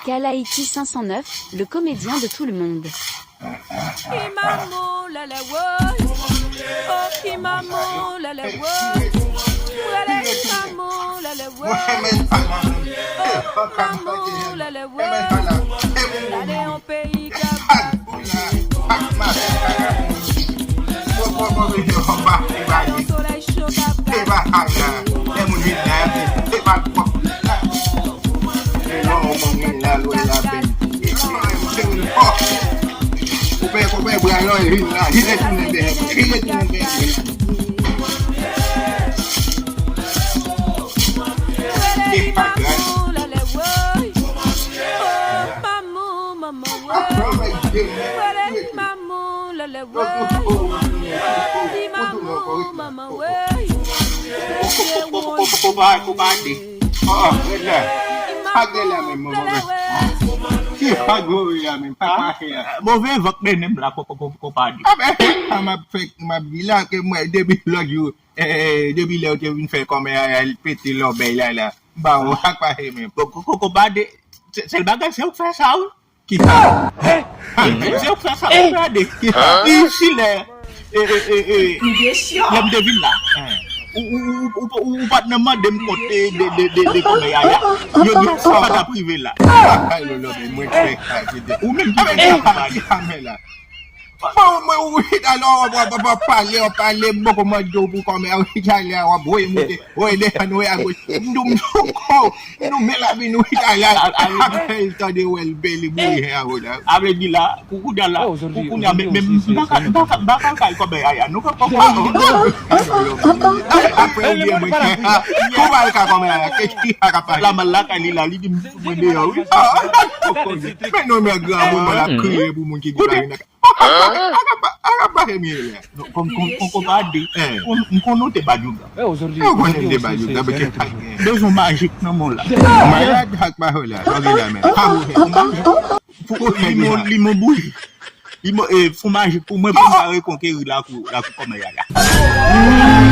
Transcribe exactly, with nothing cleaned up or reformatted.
Kalaïti cinq cent neuf, le comédien de tout le monde. Imamo lele woy, oh imamo lele woy, wele imamo lele woy, oh imamo lele woy. Gade yon peyi k ap Ou pa, ou pa de. Oh, red la. Pa de la menm, mwen, mwen. Ki pa gwo wi la menm, pa mache la. Move vant mennen m la, ko, ko, ko, ko pa de. A ben, sa m ap fè, m ap di la, ke mwen, depi lòt jou, eh, depi lè yo te vin fè kòmè a, a, pete lòbèy la, la. M pa wè, ak pa se menm. Bon, ko, ko, ko pa de, se, se l bagay, se ou k fè sa, wi. Ki sa? Hein? Se ou k fè sa, ou gade. Ki sa? Isi lè, e, e, e, e, lè m te vin la. Ou, ou, ou, ou, ou, ou pa t nan mande m kont de, de, de, de, de kòmè Yaya. Yo di sa pa t ap rive la. Ay, lolo, men mwen fè sa, se de. Ou menm ki fè sa, pa di sa, men la. Bon, mwen, ou chita la, w ap, w ap, w ap pale, w ap pale, m poko mande w pou kòmè, ou chita la, w ap voye moute, voye desann, voye agoch. M di w, m di w, kò, m di w, men lavi nou chita la, apre l tande wè l bèl, li boure jan avè w la. A vle di la, kou, kounye a la, kou, kounye a, men, men, m pa ka, m pa ka, m pa ka kay kòmè Yaya, nou konprann? Apre ou byen mwen, kou pa al ka kòmè Yaya, ke ki sa k ap pase? La mal lakay li la, li di m fout mwen deyò, wi. Men non, men granmoun, mwen ap kriye pou moun ki gen lavi nan Kòm, kòm, kòm, kòm pa de. M konn ou te badjouga. Ou konnen m te badjouga, men ke sa gen? Bezwen majik nan men w la. Malad ak pawòl la. Sa gen la men. Fon majik. Pou, pou, limon, limon bouyi. Limon, e, fon majik pou mwen, pou m ka rekonkeri lakou, lakou kòmè Yaya.